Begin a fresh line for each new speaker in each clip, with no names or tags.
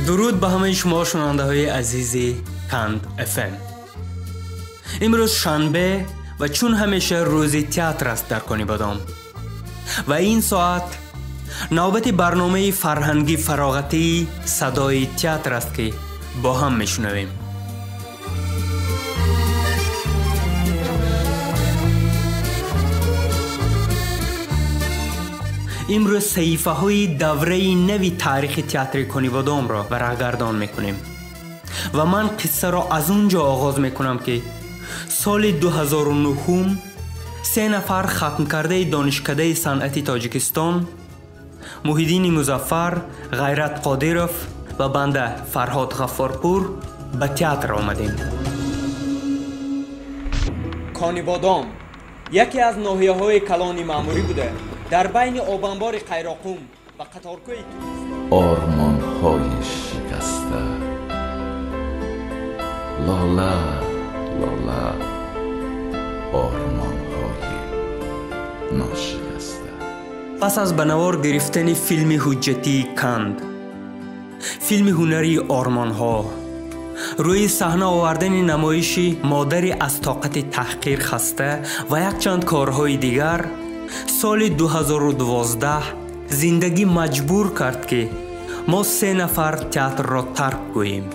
Дуруд ба ҳамаи шумо шунавандаҳои азизи Қанд FM. Имрӯз шанбе ва чун ҳамеша рӯзи театр аст дар Конибодом. Ва ин соат навбати барномаи фарҳангӣ фароғатии садои театр аст, ки бо ҳам мешунавем. Имрӯз саҳифаҳои давраи нави таърихи театри Конибодомро варақгардон мекунем ва ман қиссаро аз он ҷо оғоз мекунам, ки соли 2009 се нафар хатмкардаи Донишкадаи санъати Тоҷикистон Муҳиддини Музаффар, Ғайрат Қодиров ва банда Фарҳод Ғаффорпур ба театр омадем. Конибодом яке аз ноҳияҳои калони маъмурӣ буда, дар байни обанбори Қайроқум ва қаторкӯи Туркистон.
Ормонҳои шикаста, лола лола, ормонҳои ношикаста.
Пас аз ба навор гирифтани филми ҳуҷҷатии Канд, филми ҳунарии ормонҳо, рӯи саҳна овардани намоиши модари аз тоқати таҳқир хаста ва якчанд корҳои дигар, соли 2012 зиндагӣ маҷбур кард, ки мо се нафар театрро тарк гӯем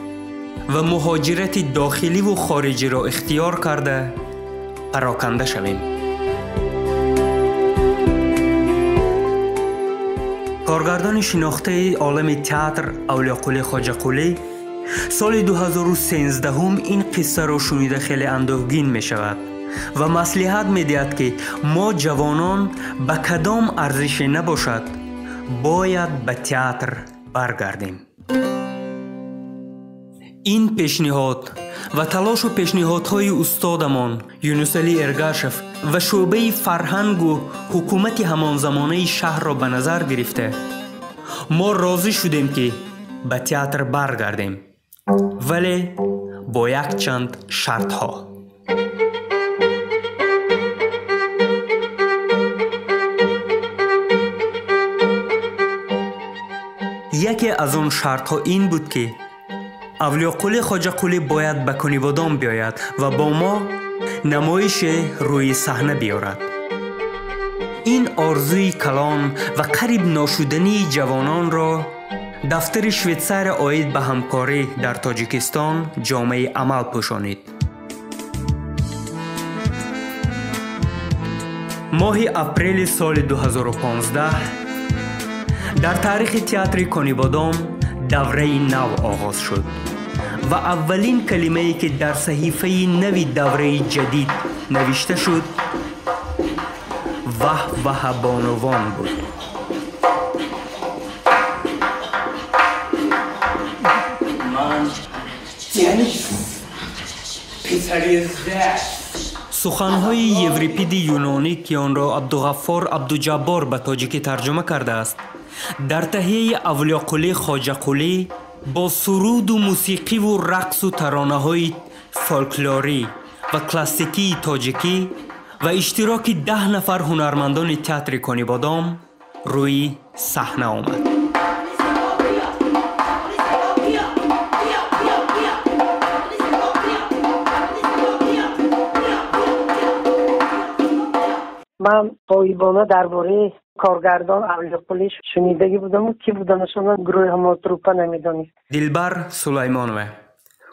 ва муҳоҷирати дохиливу хориҷиро ихтиёр карда пароканда шавем. Коргардони шинохтаи олами театр Авлиёқулӣ Хоҷақулӣ соли 2013 ин қиссаро шунида хеле андӯҳгин мешавад ва маслиҳат медиҳад, ки мо ҷавонон ба кадом арзише набошад, бояд ба театр баргардем. Ин пешниҳод ва талошу пешниҳодҳои устодамон Юнусалӣ Эргашев ва шӯъбаи фарҳангу ҳукумати ҳамонзамонаи шаҳрро ба назар гирифта, мо розӣ шудем, ки ба театр баргардем, вале бо якчанд шартҳо. Яке аз он шартҳо ин буд, ки Авлиёқулӣ Хоҷақулӣ бояд ба Конибодом биёяд ва бо мо намоише рӯи саҳна биёрад. Ин орзуи калон ва қариб ношудании ҷавононро дафтари Швейтсария оид ба ҳамкорӣ дар Тоҷикистон ҷомаи амал пӯшонид. Моҳи апрели соли 2015 дар таърихи театри Конибодом давраи нав оғоз шуд ва аввалин калимае, ки дар саҳифаи нави давраи ҷадид навишта шуд, ваҳ ваҳа бонувон буд.
Ман Денис, писари Зевс.
Суханҳои Еврипиди юнонӣ, ки онро Абдуғаффор Абдуҷаббор ба тоҷикӣ тарҷума кардааст, дар таҳияи Авлиёқулӣ Хоҷақулӣ бо суруду мусиқиву рақсу таронаҳои фолклорӣ ва классикии тоҷикӣ ва иштироки 10 нафар ҳунармандони театри Конибодом рӯи саҳна омад.
Ман ғоибона дар бораи коргардон Авлиёқулӣ шунидагӣ будаму ки буданашонро гурӯҳи ҳамо труппа намедонист.
Дилбар Сулаймонова,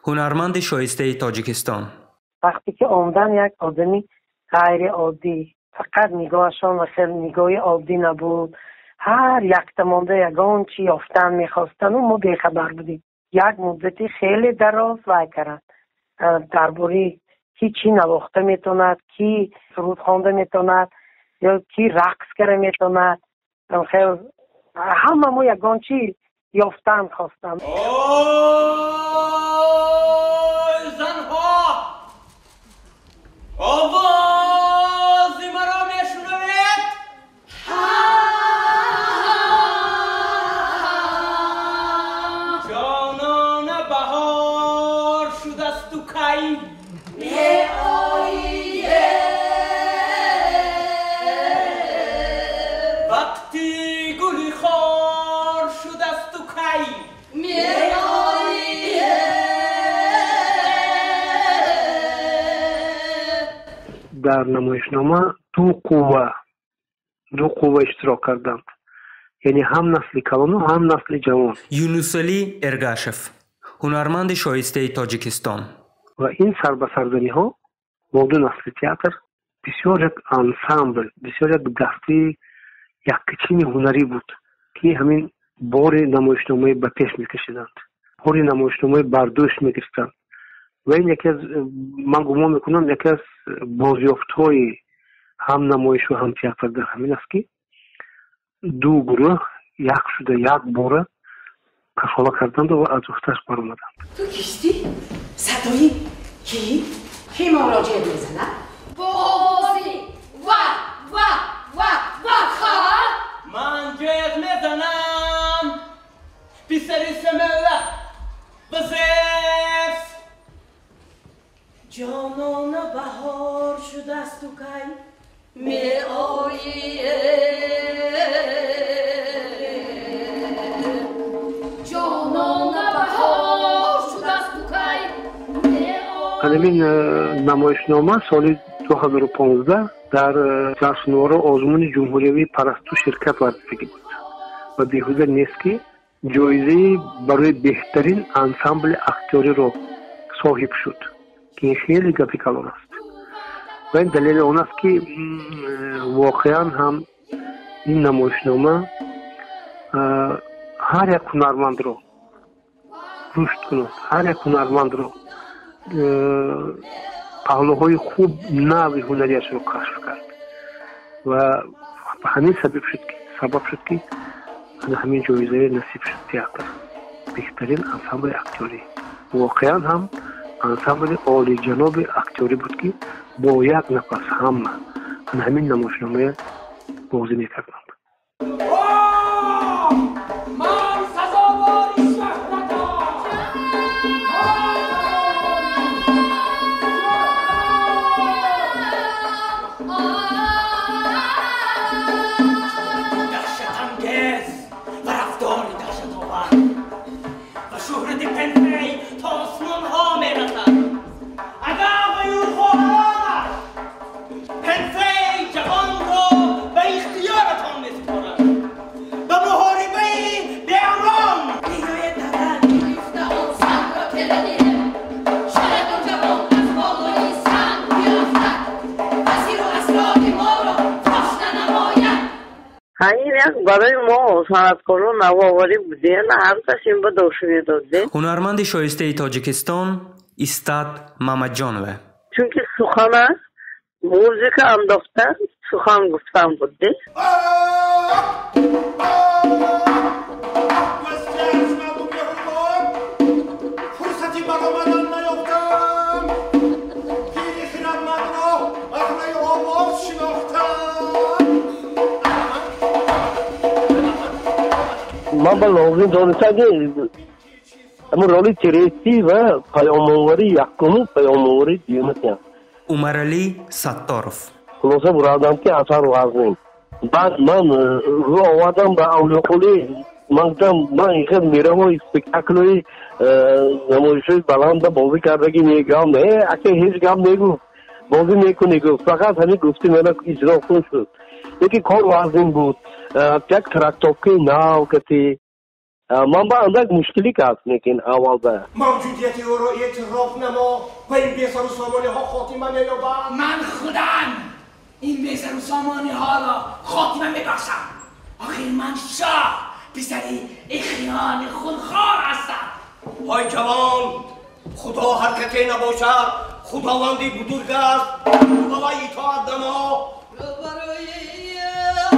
ҳунарманди шоистаи Тоҷикистон.
Вақте ки омадан, як одами ғайриоддӣ, фақат нигоҳашон хеле нигоҳи оддӣ набуд. Ҳар якта монда ягон чӣ ёфтан мехостану мо бехабар будем. Як муддати хеле дароз вай кард дар бораи ки чӣ навохта метавонад, ки суруд хонда метавонад ё ки рақс кара метавонад. Ҳама мо ягон чӣ ёфтан хостам.
Ой, занҳо, овози маро мешунавед? Ҷонона баҳор шудасту кай вақти гули хор шудасту кай.
Дар намоишнома ду қувва иштирок карданд, яъне ҳам насли калону ҳам насли ҷавон.
Юнусалӣ Эргашев, ҳунарманди шоистаи Тоҷикистон.
Ва ин сарбасарзаниҳо бо ду насли театр бисёр як ансамбл, бисёр як дастаи яккичини ҳунарӣ буд, ки ҳамин бори намоишномаи ба пеш мекашиданд, бори намоишномаи бардӯш мегирифтанд. Ва ин яке аз, ман гумон мекунам, яке аз бозёфтҳои ҳам намоишу ҳам театр дар ҳамин аст, ки ду гурӯҳ як шуда як бора кашола карданду ва аз уфташ баромаданд.
Ту кистӣ? Садои кӣ? Кӣ муроҷиат мезанад?
Бо овози ва ва ва ва ха.
Ман ҷеғ мезанам, писари Семела ба Зевс.
Ҷонона баҳор шудасту кай меоӣ,
ҷонона баҳор шудасту кай меоӣ.
Ҳамин намоишнома соли 2015 дар ҷашнвора озмуни ҷумҳуриявии Парасту ширкат варзидагӣ буд ва беҳуда нест, ки ҷоизаи барои беҳтарин ансамбли актёриро соҳиб шуд, ки ин хеле гапи калон аст. Ва ин далели он аст, ки воқеан ҳам ин намоишнома ҳар як ҳунармандро рушд кунад, ҳар як ҳунармандро паҳлӯҳои хуб нави ҳунарияшро кашф кард ва ҳамин сабаб шуд, ки ҳамин ҷоизае насиб шуд театр, беҳтарин ансамбли актёрӣ. Воқеан ҳам ансамбли олиҷаноби актёрӣ буд, ки бо як нафас ҳама ҳамин намоишномая бозӣ мекарданд.
Ман сазовори шӯҳратам. Даҳшатангез ва рафтори даҳшатовар ва шӯҳрати Пенфей то осмонҳо мерасад. Агар ба ӯ хоҳаронаш Пенфей ҷавонро ба ихтиёратон месупорад, ба муҳорибаи беамон.
Мегӯяд давлат
гирифта он сангро келадием, шояд он ҷавон аз болои санг биафтад ва сиру асрори моро фош нанамояд.
Ҳамин як барои мо санъаткорон навоварӣ будем, ҳар кас ин ба дош медодем.
Ҳунарманди шоистаи Тоҷикистон Истад Мамаҷонова.
Чунки сухана музыка андохта сухан гуфтан буд.
Фурсати баромадан наёфтам, пири хирадмандро аз рӯи овоз шинохтам.
Ман ба лозим донистам, ки ҳамин роли терористӣ ва паёмоварӣ якуму паёмоварӣ дуюм ҳастем.
Умаралӣ Сатторов.
Хулоса бурадам, ки асар вазнин. Баъд ман рӯ овардам ба Авлиёқулӣ. Ман гуфтам, ман ин хел меравои спектаклҳои намоишҳои баланда бозӣ кардагӣ мегам. Не, ака, ҳеҷ гап негуфт, бозӣ мекунӣ гуфт, фақат ҳамин гуфти мана иҷро кун шуд. Лекин кор вазнин буд, як трактовкаи нав кати ман ба андак мушкилӣ кард, лекин аввалда
Мавҷудияти ӯро эътироф намо ва ин бесару сомониҳо хотима меёбанд.
Ман худам ин бесару сомониҳоро хотима мебахшам. Охир ман шоҳ, писари ихёни хунхор ҳастам.
Ҳой ҷавон, худо ҳар касе набошад, худованди бузург аст, ба вай итоат намо.
Рӯбарӯи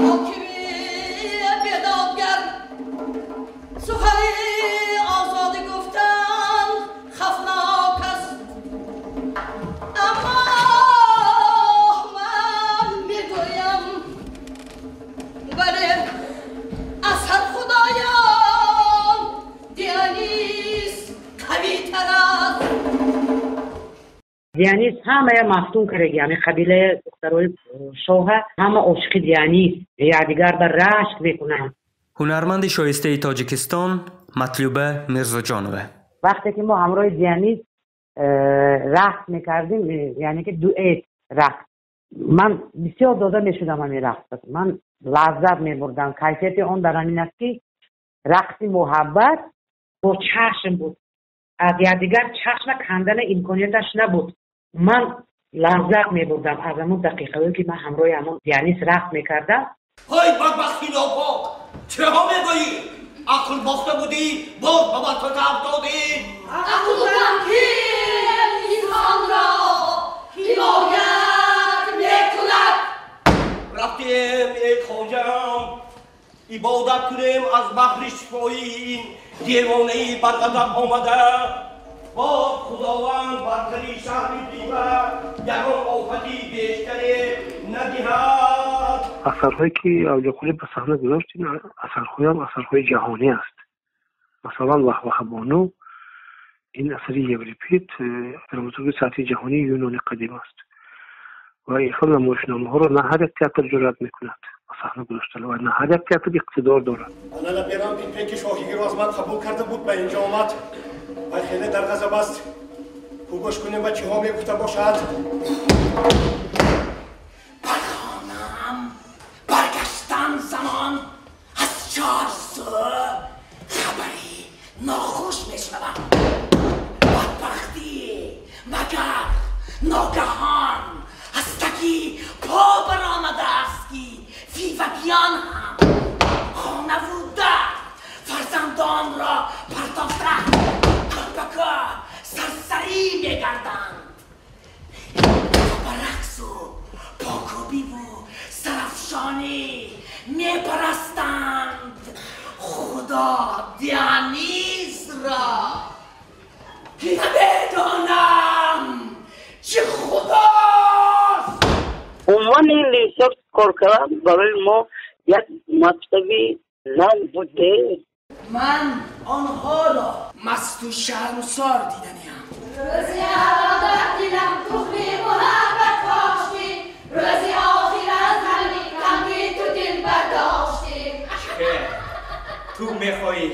ҳокими бедодгар сухани озодӣ гуфтан хавфнок аст, аммо ман мегӯям, бале, аз ҳар худоён Дионис қавитар аст.
Дионис ҳамая мафтун кардаги, ҳамин қабилаи духтарои шоҳа ҳама ошиқи Дионис, якдигар ба рашк мекунанд.
Ҳунарманди шоистаи Тоҷикистон Матлуба Мирзоҷонова.
Вақте ки мо ҳамроҳи Дионис рақс мекардем, яъне ки дуэт рақс, Ман бисёр дода мешудам ҳамин рақс. Ман лаззат мебурдам. Кайфияти он дар ҳамин аст, ки рақси муҳаббат бо чашм буд. Аз якдигар чашма кандана имконияташ набуд. Ман лаззат мебурдам аз ҳамон дақиқаҳое, ки ман ҳамроҳи ҳамон Дионис рақс мекардам.
Ҳой бадбахти нопок, чиҳо мегӯӣ? Ақл бохта будӣ, боз ба васваса афтодӣ.
Ақлу тамкин инсонро ҳимоят мекунад.
Рафтем, эй хоҷам, ибодат кунем аз баҳри шифои ин девонаи барғазаб омада. Боз Худованд бар сари шаҳри Фива ягон офати бештаре надиҳад.
Асарҳое, ки Авлиёқулӣ ба саҳна гузошт, ин асарҳоям асарҳои ҷаҳонӣ аст. Масалан, Ваҳваҳабону, ин асари Еврипид, драматурги сатҳи ҷаҳонии юнони қадим аст. Ва ин хел намоишномаҳоро на ҳар як театр ҷуръат мекунад ба саҳна гузоштан ва на ҳар як театр иқтидор дорад.
Ана лаберам пинпеки шоҳигиро аз ман қабул карда буд, ба инҷо омад. Вай хеле дар ғазаб аст. Ӯ гӯш кунем, ба чиҳо мегуфта бошад.
Бар хонаам баргаштан замон аз чорсӯ хабари нохуш мешунавам. Бадбахтӣ магар ногаҳон аз таги по баромадааст, ки фивагиён ҳам хонаву дар фарзандонро партофта кӯрпака сарсарӣ мегарданд ва ба рақсу покӯбиву сарафшонӣ мепарастанд худо Дионисро, ки намедонам чӣ худост.
Умуман ин режиссёр кор кардан барои мо як мактаби нав буде.
Ман онҳоро масту шармсор диданиам.
Рӯзи аввал дар дилам тухми муҳаббат коштӣ, рӯзи охир аз ғами танги ту дил бардоштӣ.
Ту мехоҳӣ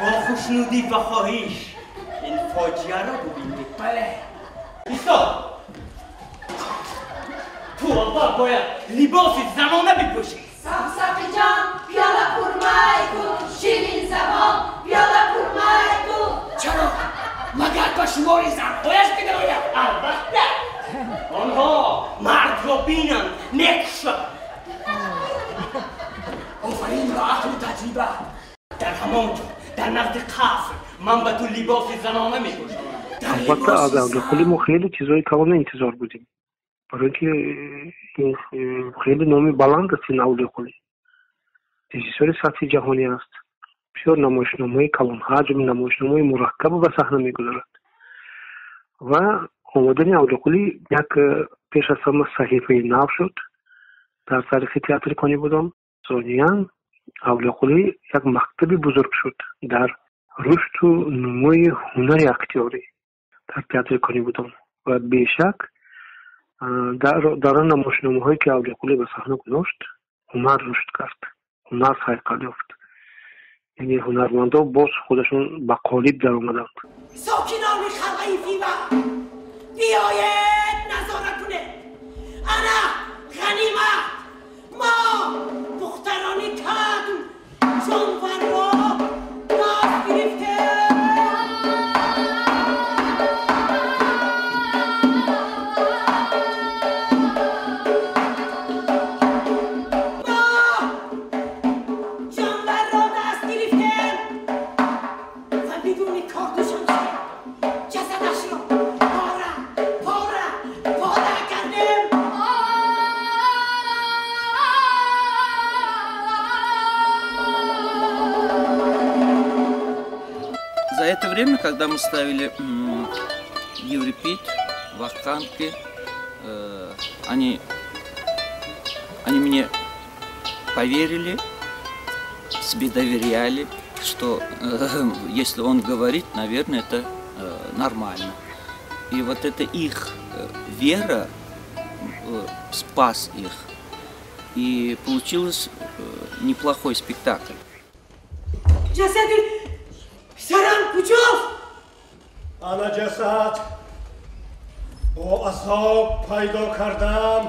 бо хушнудӣ ва хоҳиш ин фоҷиаро бубинӣ?
Бале.
Исто! Ту аввал бояд либоси занона бипӯшӣ.
Сафсафи ҷон, пиёла пурмай кун, ширин забон, пиёла пурмай кун.
Чаро? Магар ба шумори занҳояш медарояд?
Албатта! Онҳо мардро бинанд, мекушанд.
Офарин ба ақлу таҷриба.
Дар ҳамон ҷо, дар назди қаср, ман ба ту либоси занона мепӯшонам.
Албатта, аз Авлиёқулӣ мо хеле чизҳои калона интизор будем, барои ки ин хеле номи баланд аст. Ин Авлиёқулӣ режиссёри сатҳи ҷаҳонӣ аст, бисёр намоишномаи калонҳаҷм, намоишномаи мураккаб ба саҳна мегузорад. Ва омадани Авлиёқулӣ як пеш аз ҳама саҳифаи нав шуд дар таърихи театри Конибодом. Сониян, Авлиёқулӣ як мактаби бузург шуд дар рушду нумӯи ҳунари актёрӣ дар театри Конибодом. Ва бешак, дар он намоишномаҳое, ки Авлиёқулӣ ба саҳна гузошт, ҳунар рушд кард, ҳунар сайқал ёфт, яъне ҳунармандо боз худашон ба қолиб даромаданд.
Сокинони қалъаи Фива, биёед назора кунед. Ана ғанимат, мо духтарони кадм ҷонварро даст гирифтем. Мо ҷонварро даст гирифтем ва бидуни корду шамшер ҷасадашро пора пора пора кардем.
За это время, когда мы ставили Еврипид, Вахтанги, они мне поверили, себе доверяли, что если он говорит, наверное, это нормально. И вот эта их вера спас их. И получился неплохой спектакль.
Ҷасади писарам куҷост?
Ана ҷасад, бо азоб пайдо кардам.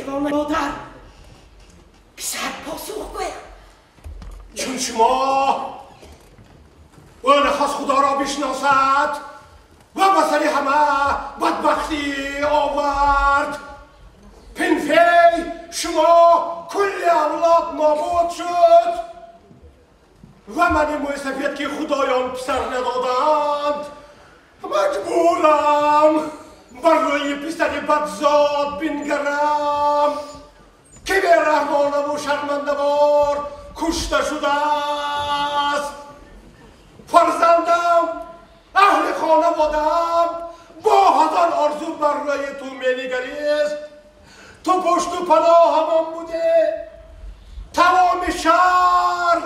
Девона модар, писар посух гӯяд.
Чун шумо ӯ нахост Худоро бишносад ва ба сари ҳама бадбахтӣ овард. Пинфей, шумо кулли авлод нобуд шуд ва мани мӯйсафед, ки худоён писар надоданд, маҷбурам бар рӯи писари бадзод бингарам, ки бераҳмонаву шармандавор кушта шудааст. Фарзандам, аҳли хонаводаам бо ҳазор орзу бар рӯи ту менигарист. Ту пушту паноҳамон буде. Тамоми шаҳр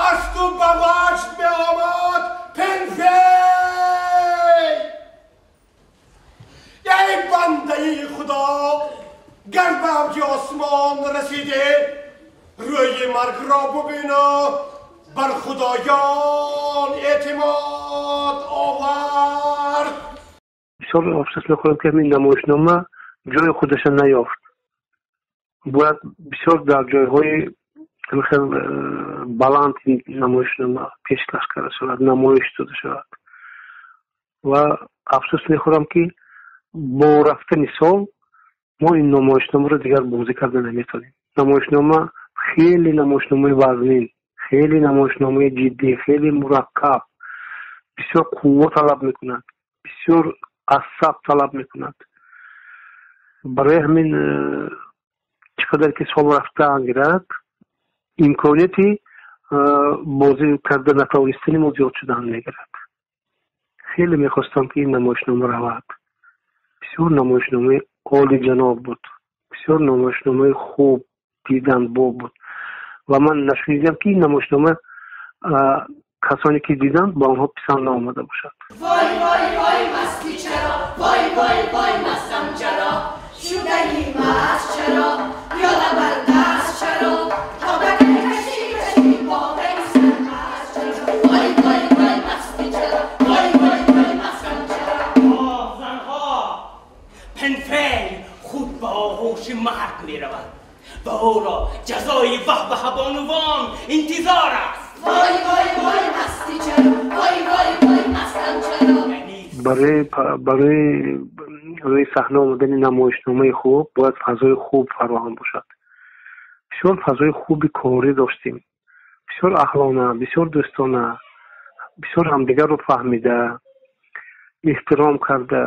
аз ту ба ваҷд меомад. Пинфей, эй бандаи Худо, гар ба авҷи осмон расидӣ, рӯи маргро бубину бар худоён эътимод овар.
Бисёр афсӯс мехӯрам, ки ҳамин намоишнома ҷои худаша наёфт. Бояд бисёр дар ҷойҳои хел баланд намоишнома пешкаш карда шавад, намоиш дода шавад. Ва афсӯс мехӯрам, ки бо рафтани сол мо ин намоишномаро дигар бозӣ карда наметавонем. Намоишнома хеле намоишномаи вазнин, хеле намоишномаи ҷиддӣ, хеле мураккаб, бисёр қувва талаб мекунад, бисёр асаб талаб мекунад. Барои ҳамин чӣ қадар ки сол рафта ангирад, имконияти бозӣ карда натавонистани мо зиёд шудан мегирад. Хеле мехостам, ки ин намоишнома равад. Бисёр намоишномаи олиҷаноб буд, бисёр намоишномаи хуб диданбоб буд ва ман нашунидам, ки ин намоишнома касоне ки диданд, ба онҳо писанд наомада бошад.
Вой, вой, вой, мастӣ чаро? Вой, вой, вой, мастам чаро? Шудаи маст чаро? Пиёла бар даст чаро? То ба кашӣ кашӣ бодаи сармаст чаро? Вой, вой, вой, мастӣ чаро? Вой, вой, вой, мастам чаро?
Оҳ, занҳо! Пинфей худ ба оғӯши марг меравад ва ӯро ҷазои ваҳваҳабонувон интизор аст.
Вой, вой, вой, мастӣ чаро? Вой, вой, вой, мастам чаро?
Барои рӯи саҳна омадани намоишномаи хуб бояд фазои хуб фароҳам бошад. Бисёр фазои хуби корӣ доштем, бисёр аҳлона, бисёр дӯстона, бисёр ҳамдигарро фаҳмида, эҳтиром карда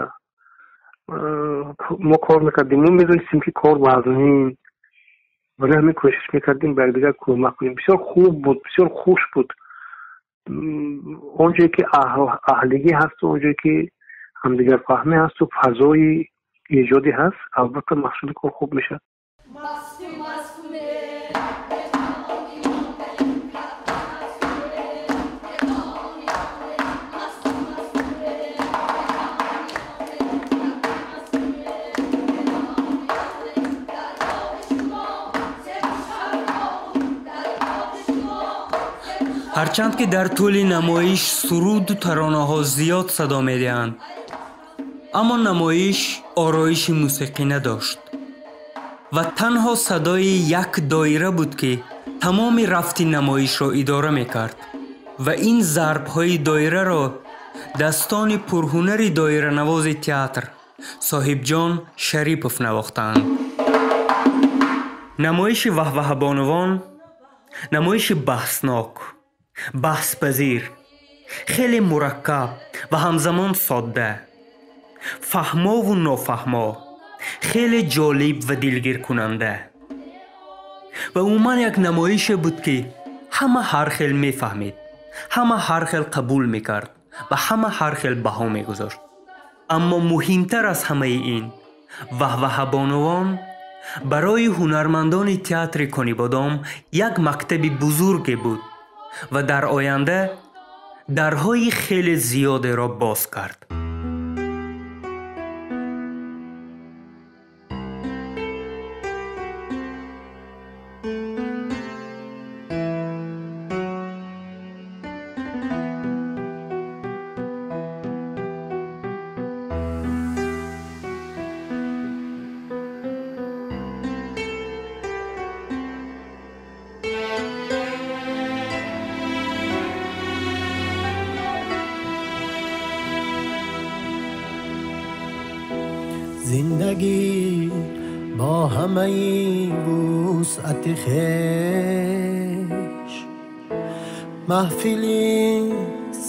мо кор мекардем. Мо медонистем, ки кор вазнин, барои ҳамин кӯшиш мекардем ба якдигар кӯмак кунем. Бисёр хуб буд, бисёр хуш буд. Он ҷое ки аҳлигӣ ҳасту он ҷое ки ҳамдигарфаҳмӣ ҳасту фазои эҷодӣ ҳаст, албатта маҳсули кор хуб мешавад.
Ҳарчанд ки дар тӯли намоиш суруду таронаҳо зиёд садо медиҳанд, аммо намоиш ороиши мусиқӣ надошт ва танҳо садои як доира буд, ки тамоми рафти намоишро идора мекард ва ин зарбҳои доираро дастони пурҳунари доиранавози театр Соҳибҷон Шарипов навохтанд. Намоиши ваҳваҳабонувон намоиши баҳснок, баҳспазир, хеле мураккаб ва ҳамзамон содда, фаҳмову нофаҳмо, хеле ҷолиб ва дилгиркунанда ва умуман як намоише буд, ки ҳама ҳар хел мефаҳмид, ҳама ҳар хел қабул мекард ва ҳама ҳар хел баҳо мегузошт. Аммо муҳимтар аз ҳамаи ин, ваҳваҳабонувон барои ҳунармандони театри Конибодом як мактаби бузурге буд ва дар оянда дарҳои хеле зиёдеро боз кард.
Зиндагӣ бо ҳамаи вусъати хеш маҳфили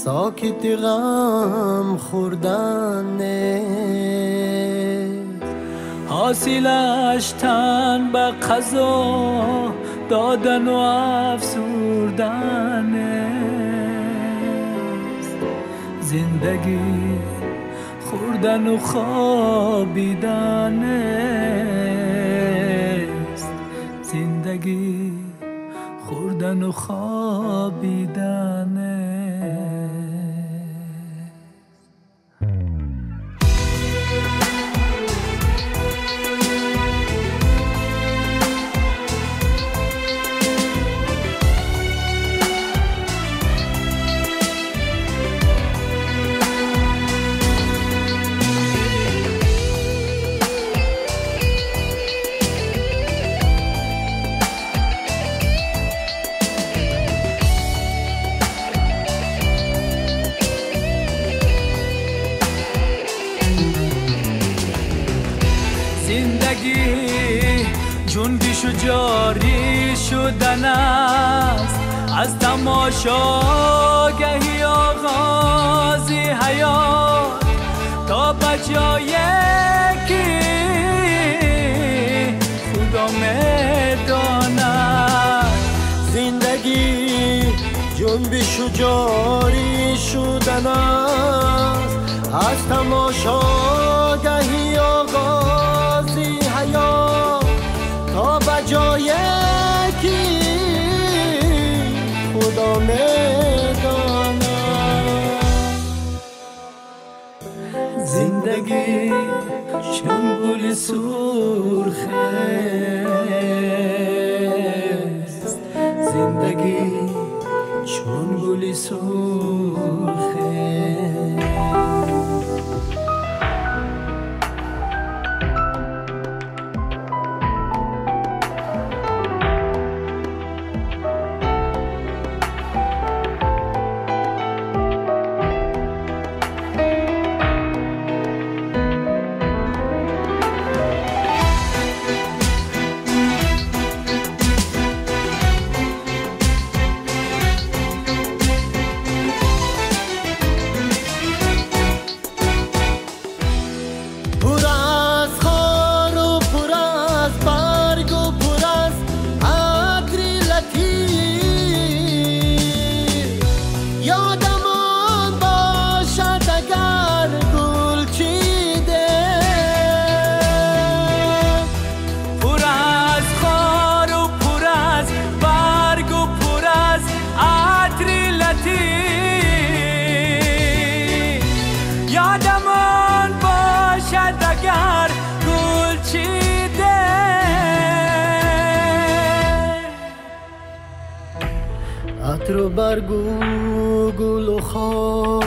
сокити ғам хӯрдан нест.
Ҳосилаш тан ба қазо додану афсурдан нест. Зиндагӣ хӯрдану хобидан нест. Зиндагӣ хӯрдану хобидан нест. Зиндагӣ ҷунбишу ҷорӣ шудан аст, аз тамошогаҳи оғози ҳаёт то ба ҷое ки Худо медонад.
Зиндагӣ ҷунбишу ҷорӣ шудан аст, аз тамошогаҳи оғози ҳаёт то ба ҷое ки Худо медонад.
Зиндагӣ чун гули сурх аст, зиндагӣ чун гули сурх аст.
Атру баргу гулу хор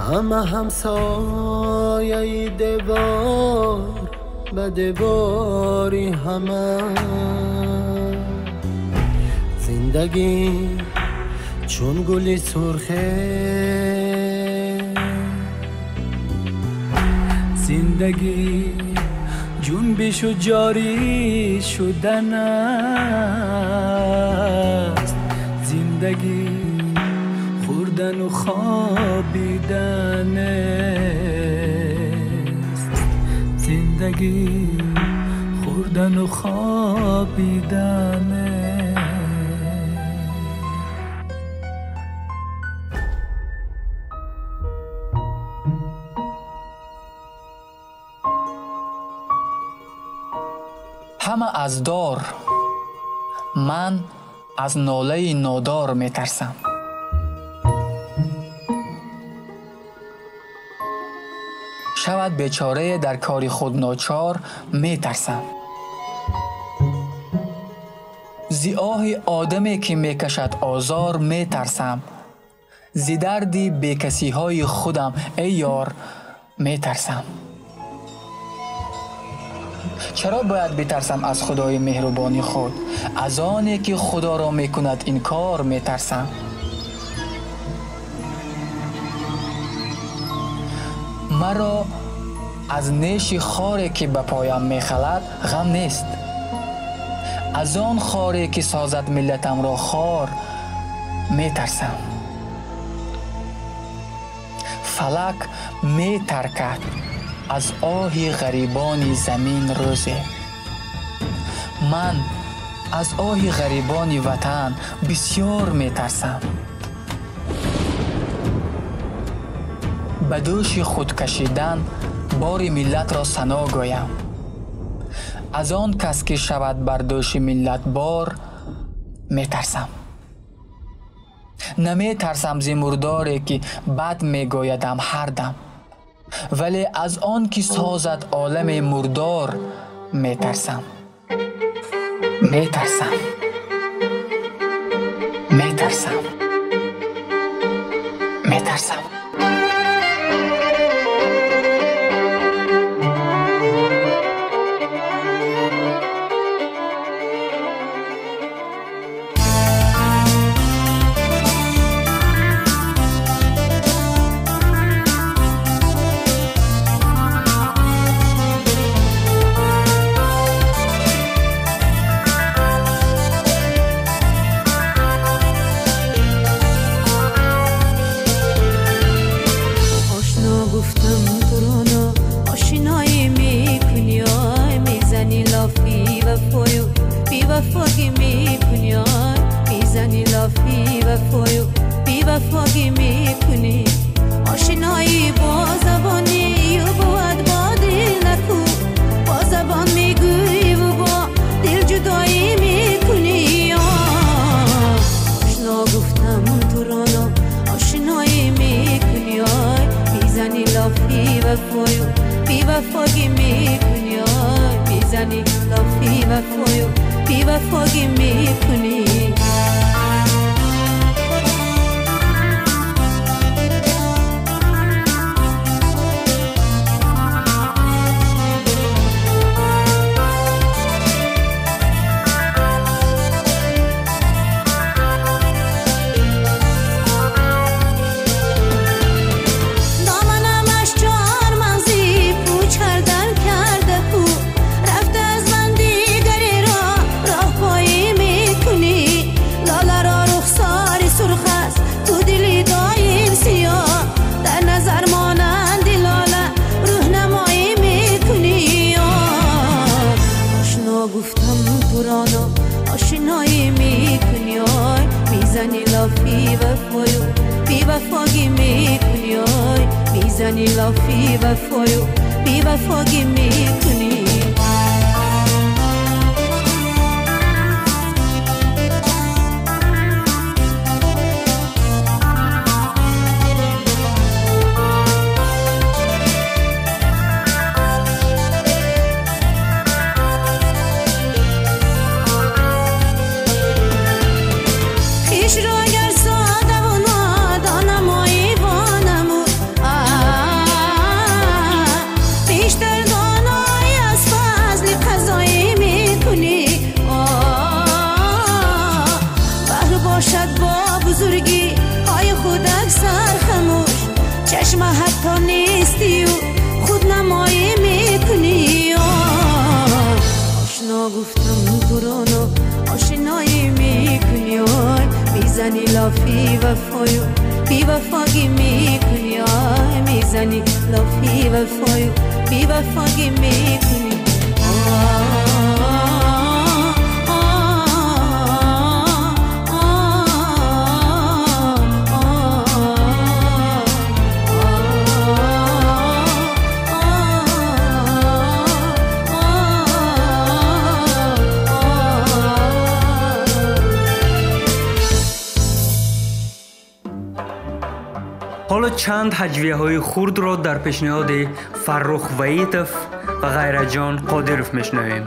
ҳама ҳамсояи девор ба девори ҳама. Зиндагӣ чун гули сурхе,
зиндагӣ ҷунбишу ҷорӣ шудан аст. Зиндагӣ хӯрдану хобидан нест. Зиндагӣ хӯрдану хобидан нест.
Ҳама аз дор, ман аз нолаи нодор метарсам. Шавад бечорае дар кори худ ночор, метарсам. Зи оҳи одаме ки мекашад озор, метарсам. Зи дарди бекасиҳои худам, эй ёр, метарсам. Чаро бояд битарсам аз Худои меҳрубони худ? Аз оне ки Худоро мекунад инкор, метарсам. Маро Аз неши хоре ки ба поям мехалад ғам нест. Аз он хоре ки созад миллатамро хор метарсам. Фалак метаркад аз оҳи ғарибони замин рӯзе. Ман аз оҳи ғарибони ватан бисёр метарсам. Ба дӯши худ кашидан бори миллатро сано гӯям. Аз он кас ки шавад бар дӯши миллат бор метарсам. Наметарсам зи мурдоре ки бад мегӯядам ҳар дам, вале аз он ки созад оламе мурдор метарсам. Метарсам. Метарсам. Метарсам.
Ҳоло чанд ҳаҷвияҳои хурдро дар пешниҳоди Фаррух Ваитов ва Ғайраҷон Қодиров мешунавем.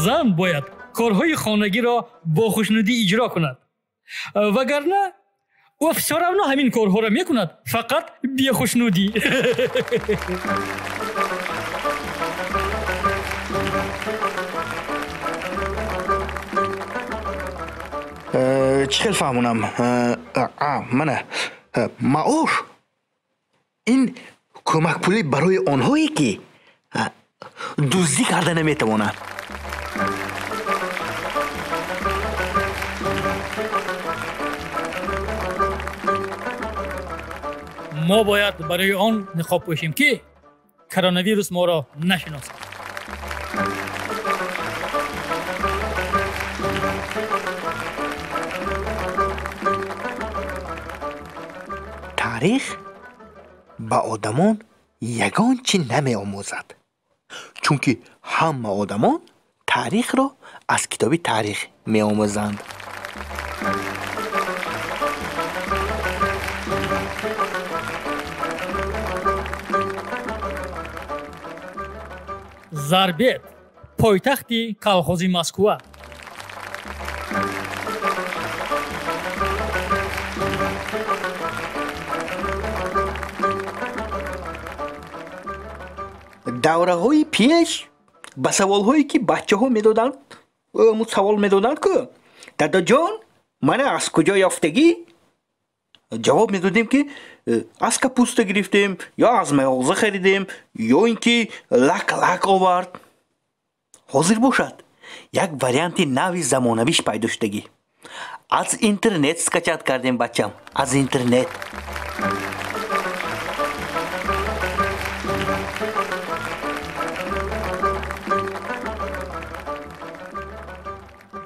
Зан бояд корҳои хонагиро бо хушнудӣ иҷро кунад, вагарна ӯ всё равно ҳамин корҳоро мекунад, фақат бехушнудӣ.
Чӣ хел фаҳмонам? Мана маош Ин кӯмакпулӣ барои онҳое ки дуздӣ карда наметавонанд.
Мо бояд барои он ниқоб пӯшем, ки коронавирус моро нашиносад.
Таърих ба одамон ягон чӣ намеомӯзад, чунки ҳама одамон таърихро аз китоби таърих меомӯзанд.
Зарбет, пойтахти колхози Москва.
Давраҳои пеш ба саволҳое ки бачаҳо медоданд, савол медоданд ку дадаҷон, мана аз куҷо ёфтагӣ, ҷавоб медодем ки аз капуста гирифтем, ё аз мағоза харидем, ё ин ки лак-лак овард. Ҳозир бошад, як варианти нави замонавиш пайдо шудагӣ. Аз интернет скачать кардем, бачам, аз интернет.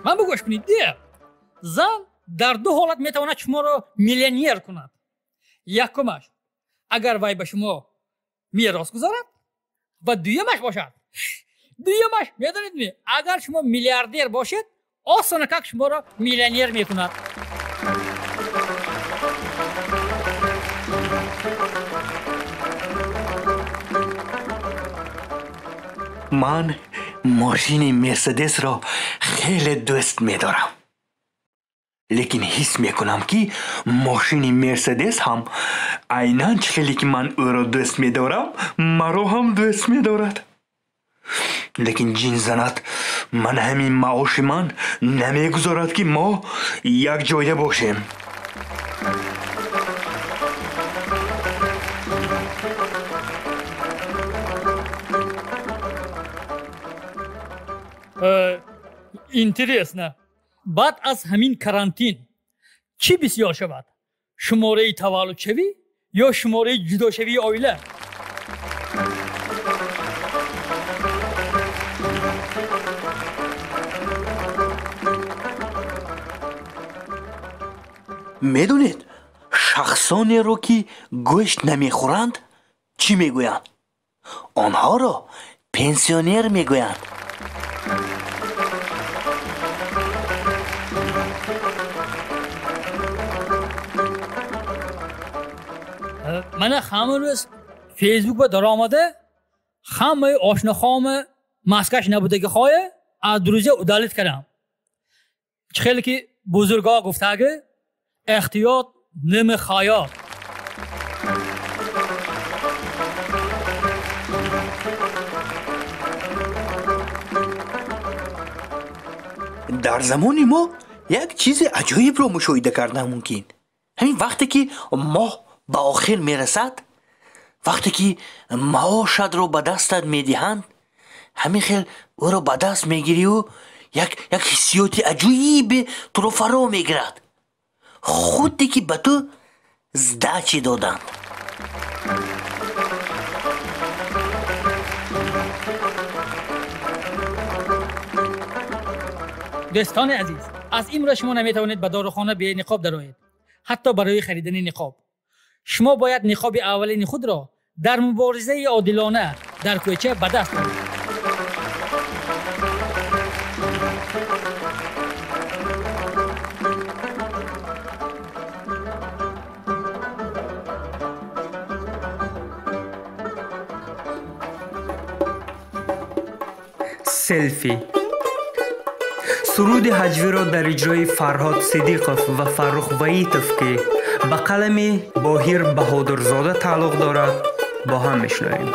Ман бигӯш кунед, зан дар ду ҳолат метавонад шуморо миллионер кунад. Якумаш, агар вай ба шумо мерос гузорад, ва дуюмаш бошад, дуюмаш медонед ми, агар шумо миллиардер бошед, осона как шуморо миллионер мекунад.
Ман мошини Мерседесро хеле дӯст медорам, лекин ҳис мекунам, ки мошини Мерседес ҳам айнан чӣ хеле ки ман ӯро дӯст медорам, маро ҳам дӯст медорад. Лекин ҷин занад, ман ҳамин маоши ман намегузорад, ки мо якҷоя бошем.
Интересно, баъд аз ҳамин карантин чӣ бисёр шавад, шумораи таваллудшавӣ ё шумораи ҷудошавии оила?
Медонед, шахсонеро ки гӯшт намехӯранд, чӣ мегӯянд? Онҳоро пенсионер мегӯянд.
Мана ҳама рӯз Фейсбук ба даромада, ҳамаи ошнохоми маскаш набудагиҳое аз друзья удалить кардам. Чӣ хеле ки бузургҳо гуфтаги, эҳтиёт ними ҳаёт.
Дар замони мо як чизи аҷоибро мушоҳида кардан мумкин. Ҳамин вақте ки моҳ ба охир мерасад, вақте ки маошатро ба дастат медиҳанд, ҳамин хел ӯро ба даст мегирию як ҳиссиёти аҷоибе туро фаро мегирад, худде ки ба ту сдачи доданд.
Дӯстони азиз, аз имрӯз шумо наметавонед ба дорухона бениқоб дароед, ҳатто барои харидани ниқоб. Шумо бояд ниқоби аввалини худро дар муборизаи одилона дар кӯча ба даст оред.
Селфи. Суруди ҳаҷвиро дар иҷрои Фарҳод Сидиқов ва Фаррух Ваитов, ки ба қалами Боҳир Баҳодурзода тааллуқ дорад, бо ҳам мешунавем.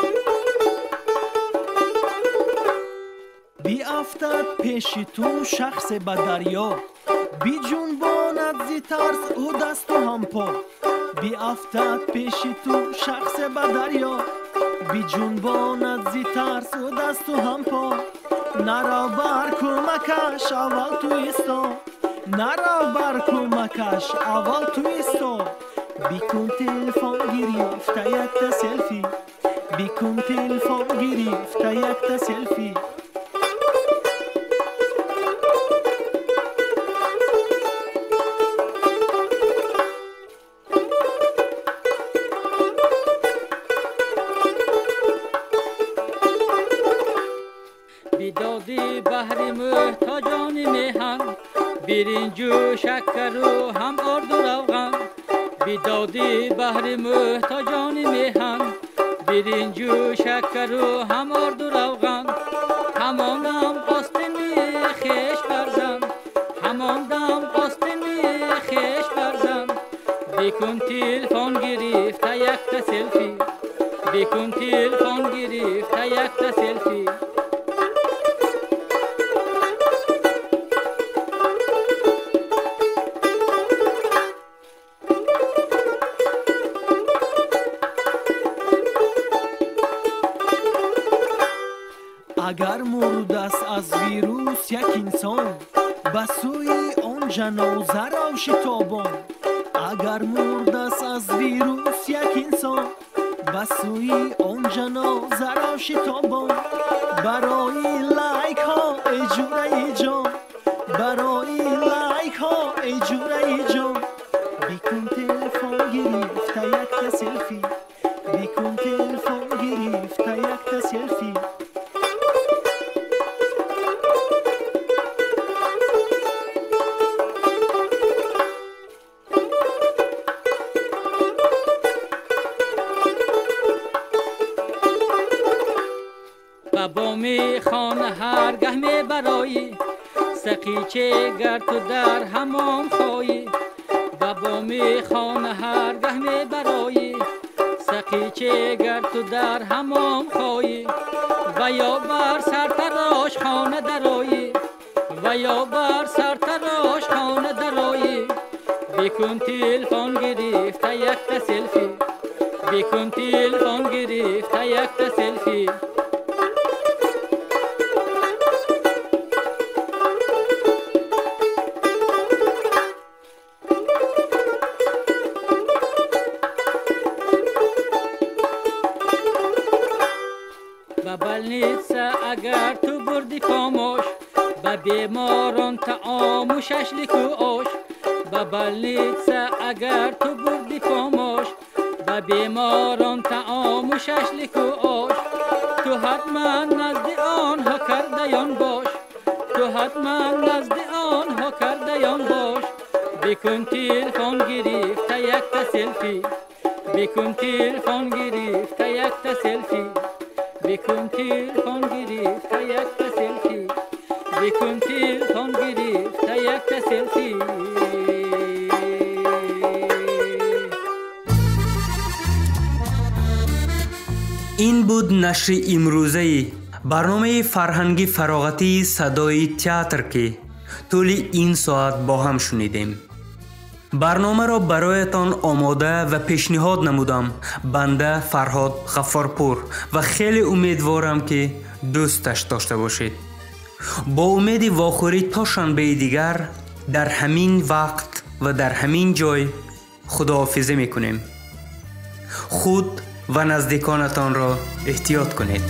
Биафтад пеши ту шахсе ба дарё, биҷунбонад зи тарс ӯ дасту ҳампо, Биафтад пеши ту шахсе ба дарё, биҷунбонад зи тарсу дасту ҳампо. Нарав бар кӯмакаш, аввал ту исто, нарав бар кӯмакаш, аввал ту исто. Бикун телефон гирифта якта селфи, бикун телефон гирифта якта селфи.
Бидоди баҳри муҳтоҷони меҳан, биринҷу шакару ҳам орду равған. Бидоди баҳри муҳтоҷони меҳан, биринҷу шакару ҳам орду равған. Ҳамонам остини хеш барзан, ҳамондам остини хеш барзан. Бикун телефон гирифта якта селфи, бикун телефон гирифта якта селфи.
Агар мурдаст аз вирус як инсон, ба сӯи он ҷанозаро шитобон. Агар мурдаст аз вирус як инсон, ба сӯи он ҷанозаро шитобон. Барои лайкҳо эй ҷураи ҷон, барои лайкҳо эй ҷураи ҷон. Бикун телефон гирифта якта селфи, бикун телефон гирифта якта селфи.
Ба боми хона ҳаргаҳ мебароӣ, сақиче гар ту дар ҳамом хоҳӣ. Ба боми хона ҳаргаҳ мебароӣ, сақиче гар ту дар ҳамом хоҳӣ. Ва ё бар сартарош хона дароӣ, ва ё бар сартарош хона дароӣ. Бикун телефон гирифта якта селфи, бикун телефон гирифта якта селфи. Ба больница агар ту бурди помош, ба беморон таому шашлику ош. Ба больница агар ту бурди помош, ба беморон таому шашлику ош. Ту ҳатман назди онҳо кардаён бош, ту ҳатман назди онҳо кардаён бош. Бикун телефон гирифта якта селфи, бикун телефон гирифта якта селфи. Бикун телефон гирифта якта селфи, бикун телефон гирифта якта селфи.
Ин буд нашри имрӯзаи барномаи фарҳанги фароғатии садои театр, ки тӯли ин соат бо ҳам шунидем. Барномаро бароятон омода ва пешниҳод намудам банда Фарҳод Ғаффорпур ва хеле умедворам, ки дӯсташ дошта бошед. Бо умеди вохӯрӣ то шанбаи дигар дар ҳамин вақт ва дар ҳамин ҷой худоҳофизӣ мекунем. Худ ва наздиконатонро эҳтиёт кунед.